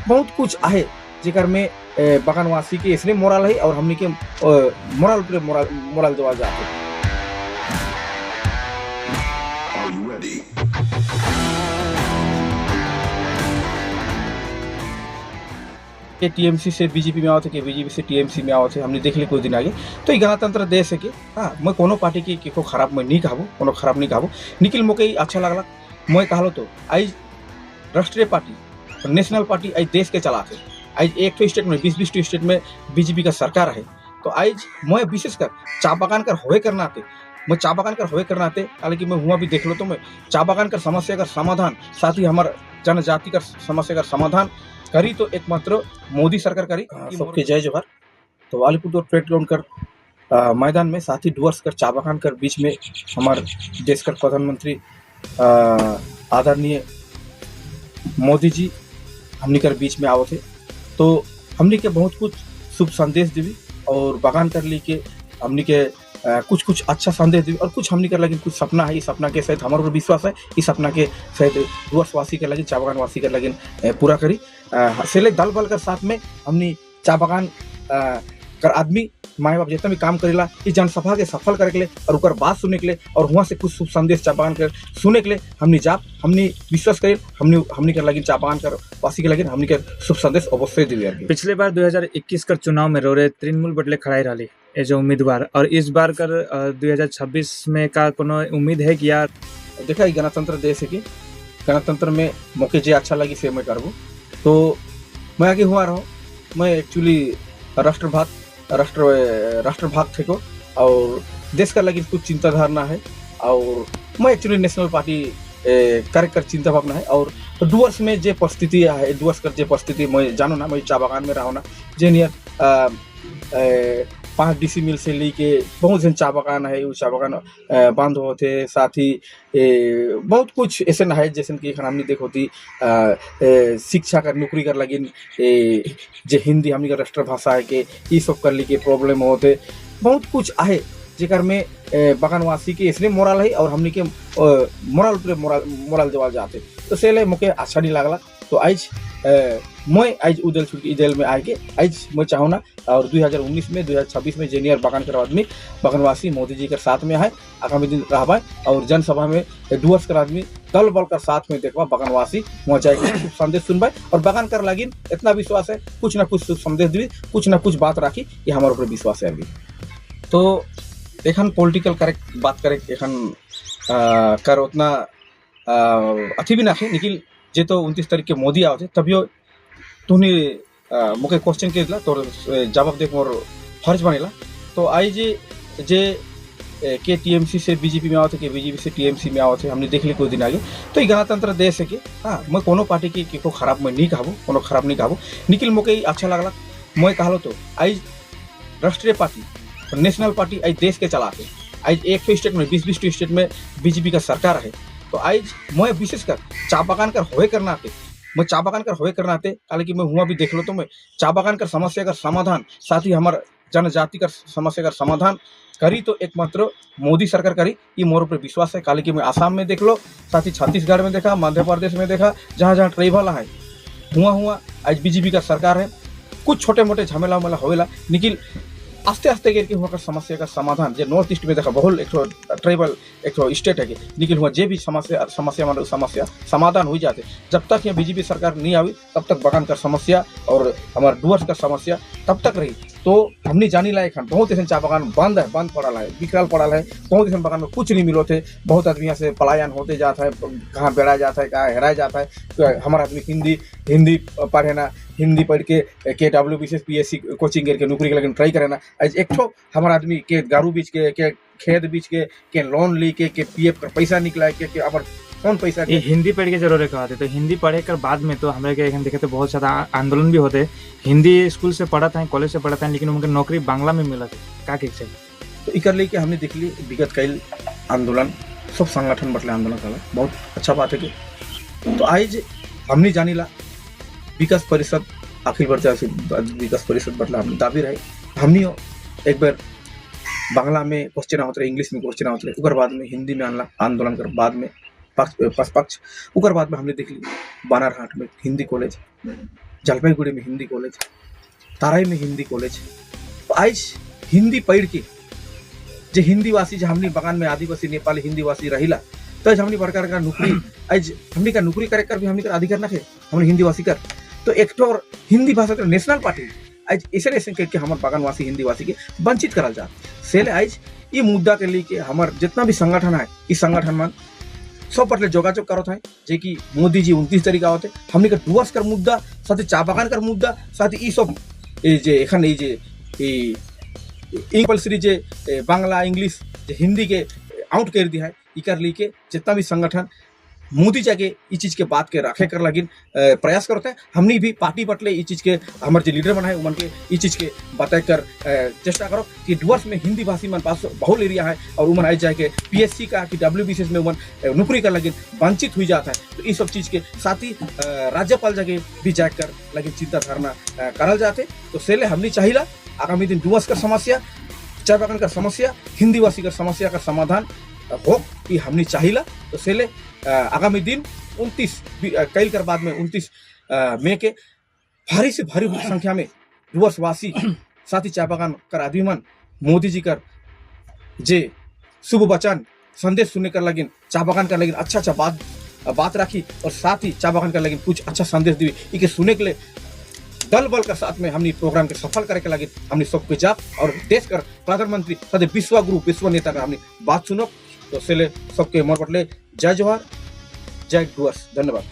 बहुत कुछ आहे जेकर में बागानवासी के इसलिए मोरल है और हमनी के मोरल पे मोरल मोरल देवा जाते। Are you ready? के टीएमसी से बीजेपी में आवत है, के बीजेपी से टीएमसी में आवत है, हमने देख ली कुछ दिन आगे। तो ये गणतंत्र देश है कि हाँ मैं कोनो पार्टी के केको खराब मैं नहीं कहबो, कोनो खराब नहीं कहबो, निखिल मोके ही अच्छा लगला। मैं कहलो तो आज राष्ट्रीय पार्टी और नेशनल पार्टी आज देश के चलाते, आज एक ठो स्टेट में 20-20 ठो स्टेट में बीजेपी का सरकार है। तो आज मैं विशेषकर चा बागान कर होए करना आते, मैं चा बागान कर होए करना आते, हालांकि मैं हुआ भी देख लो तो मैं चा बागान कर समस्या का समाधान, साथ ही हमारे जनजाति का समस्या का समाधान करी तो एकमात्र मोदी सरकार करी। सबके जय जोहार। तो अलीपुरद्वार परेड ग्राउंड कर मैदान में साथ ही डुअर्स कर चा बागान कर बीच में हमारे देश का प्रधानमंत्री आदरणीय मोदी जी हमनी कर बीच में आवत है। तो हमनी के बहुत कुछ शुभ संदेश देवी और बागान कर ली के हमनी के कुछ कुछ अच्छा संदेश देवी और कुछ हमनी कर लगे कुछ सपना है, इस सपना के सहित हमारे ऊपर विश्वास है, इस सपना के सहित डुअर्सवासी के लगे चा बागानवासी के लगे पूरा करी। सेले दल बल कर साथ में हमनी चा बागान कर आदमी माए बाप जितना भी काम करेला इस जनसभा के सफल करे के लिए और उकर बात सुने के लिए और वहाँ से कुछ शुभ संदेश चा बागान कर सुने के लिए हमनी जाप, हमनी विश्वास करे, हमनी कर लगे चा बागान कर वासी के लगे हमनी के शुभ संदेश अवश्य दिवी। आगे पिछले बार 2021 कर चुनाव में रोरे तृणमूल बटले खड़ाई रही एज उम्मीदवार, और इस बार कर 2026 में का कोनो उम्मीद है कि यार देखा गणतंत्र देश है कि गणतंत्र में मौके जे अच्छा लगी से मैं करबो। तो मैं आगे हुआ रहो, मैं एक्चुअली राष्ट्रभाग थे को और देश का लगी कुछ चिंताधारणा है और मैं एक्चुअली नेशनल पार्टी कर कर चिंता भावना है। और डुअर्स में जे परिस्थिति है, डुअर्स कर जे परिस्थिति मैं जानो ना, मैं चा बागान में रहो ना, जे नियर 5 डीसी मिल से लेके बहुत जन चा बागान है, उ चा बागान बंद होते, साथ ही बहुत कुछ ऐसे ना है जैसे कि हमने देख होती शिक्षा कर नौकरी कर लगिन जे हिंदी हमनी का राष्ट्रभाषा है के ये सब कर ली के प्रॉब्लम होते, बहुत कुछ आहे जेकर में बागानवासी के इसलिए मोरल है और हमनी के मोरल पे मोरल मोरल देवा जाते। तो से मोके अच्छा नहीं लगला। तो आज मैं आज उदल छुट के जेल में आके आज मैं चाहूँ ना और 2019 में 2026 में जेनियर बागान कर आदमी बागानवासी मोदी जी के साथ में आए, आगामी दिन रह और जनसभा में डुअर्स कर आदमी दल बल कर साथ में देखवा बागानवासी वहाँ जाए शुभ संदेश सुनवाए और बागान कर लागिन इतना विश्वास है कुछ ना कुछ शुभ संदेश दी, कुछ ना कुछ बात राखी, ये हमारे ऊपर विश्वास है अभी। तो एखन पॉलिटिकल करेक्ट बात करे एखन कर उतना अथी भी ना है, लेकिन जे तो 29 तारीख के मोदी आवते तभियो तुहनी मोके क्वेश्चन के दिला तो जवाब देख मोर फर्ज बनेला। तो आई जे के टीएमसी से बीजेपी में आवत है, के बीजेपी से टीएमसी में आवत है, हमने देख ली कुछ दिन आगे। तो ये गणतंत्र देश है कि हाँ मैं कोनो पार्टी के केको खराब मैं नहीं कहबो, कोनो खराब नहीं कहबो, निखिल मोके ही अच्छा लगला। मैं कहलो तो आज राष्ट्रीय पार्टी और नेशनल पार्टी आज देश के चलाते, आज एक ठो स्टेट में 20-20 ठो स्टेट में बीजेपी का सरकार है। तो आज मैं विशेषकर चा बागान कर होए करना आते, मैं चा बागान कर होए करना आते, हालांकि मैं हुआ भी देख लो तो मैं चा बागान कर समस्या का समाधान, साथ ही हमारे जनजाति का समस्या का समाधान करी तो एकमात्र मोदी सरकार करी, ये मोर ऊपर विश्वास है। काले कि मैं आसाम में देख लो, साथ ही छत्तीसगढ़ में देखा, मध्य प्रदेश में देखा, जहाँ जहाँ ट्राइबल है हुआ हुआ आज बीजेपी का सरकार है। कुछ छोटे मोटे झमेला उमेला होवेला, लेकिन आस्ते आस्ते करके हुआ का समस्या का समाधान जे नॉर्थ ईस्ट में देखा बहुत एक ट्राइबल एक स्टेट है कि, लेकिन हुआ जे भी समस्या समस्या मतलब समस्या समाधान हो जाते। जब तक यहाँ बीजेपी सरकार नहीं आई तब तक बागान का समस्या और हमारे डुअर्स का समस्या तब तक रही। तो हमने जानी लायक हम बहुत ऐसे चा बागान बंद है, बंद पड़ा है, बिखरल पड़ा है, बहुत ऐसे बागान में कुछ नहीं मिलो थे, बहुत आदमी यहाँ से पलायन होते जाता है, कहाँ बेड़ा जाता है, कहाँ हेराया जाता है। तो हमारा आदमी हिंदी पढ़े ना, हिंदी पढ़ के के W B C P S C coaching करके नौकरी के लेकिन ट्राई करे ना। आज एक ठो हमारा आदमी के गारू बीच के खेत बीच के लोन ली के पी एफ का पैसा निकला के अपन कौन पैसा ये हिंदी पढ़ के जरूर कहते। तो हिंदी पढ़े कर बाद में तो हमारे के देखे तो बहुत ज़्यादा आंदोलन भी होते, हिंदी स्कूल से पढ़ा था, कॉलेज से पढ़ा था, लेकिन उनके नौकरी बांग्ला में मिला था, का के चाहिए। तो इकर ले के हमने देख ली विगत कई आंदोलन सब संगठन बटले आंदोलन कर, बहुत अच्छा बात है कि तो आज हमने जानीला विकास परिषद अखिल भारतीय विकास परिषद बटला हमने दाबी रहे, हमने एक बार बांग्ला में क्वेश्चन आवत रहे, इंग्लिश में क्वेश्चन आवत रहे, उकर बाद में हिंदी में आनला आंदोलन कर बाद में पक्ष उकर बाद में हमने देख ली बानरहाट में हिंदी कॉलेज जलपाईगुड़ी में हिंदी कॉलेज, तराई में हिंदी कॉलेज। तो आज हिंदी पढ़ के जे हिंदीवासी, जे हमनी बगान में आदिवासी, नेपाली, हिंदीवासी रहिला, तो आज हमनी बड़का बड़का नौकरी, आज हमनी का नौकरी करे कर भी हमनी का अधिकार ना है हमनी हिंदीवासी कर। तो एक तो और हिंदी भाषा के नेशनल पार्टी आज ऐसे ऐसे करके हमार बागानवासी, हिंदीवासी के वंचित करल जा सेले। आज ये मुद्दा के लेके हमार जितना भी संगठन है, इस संगठन मन सब पटले जोगाजोग करत है जे कि मोदी जी 29 तारीख आवते, हमनी के डुअर्स कर मुद्दा, साथ ही चा बागान कर मुद्दा, साथ ही ई सब এই যে এখানে এই যে এই कंपलसरी जे बांग्ला, इंग्लिश, जे हिंदी के आउट कर दिया है, इकर लेके जितना भी संगठन मोदी जाके इस चीज़ के बात के रखे कर लगिन प्रयास करते हैं। हमनी भी पार्टी बटले इस चीज़ के हमारे जो लीडर बना है, उमन के इस चीज़ के बताए कर चेष्टा करो कि डुअर्स में हिंदी भाषी मन पास बहुल एरिया है और उमन आए जाए के पीएससी का कि डब्ल्यूबीसीएस में उमन नौकरी कर लगिन वंचित हुई जाता है। तो इस सब चीज़ के साथ ही राज्यपाल जाके भी जाकर लगिन चिंता धारणा करल जाते। तो सेले हमनी चाहिला आगामी दिन डुअर्स का समस्या, चाय बागान का समस्या, हिंदीवासी का समस्या का समाधान हो कि हमनी चाहिला। तो सेले आगामी दिन 29 कल कर बाद में 29 मई के भारी से भारी संख्या में डुअर्सवासी, साथ ही चाय बागान कर आदमी मन मोदी जी कर जे शुभ वचन संदेश सुनने कर लगिन, चाय बागान कर लगिन अच्छा अच्छा बात बात रखी और साथ ही चाय बागान कर लगिन कुछ अच्छा संदेश दी, इके सुने के लिए दल बल का साथ में हमने प्रोग्राम के सफल करे के लगे हमने सबके जाप और देश कर प्रधानमंत्री साथ विश्व गुरु, विश्व नेता का हमने बात सुनो। तो सेले सबके मोर बटले जय जोहार, जय डुअर्स, धन्यवाद।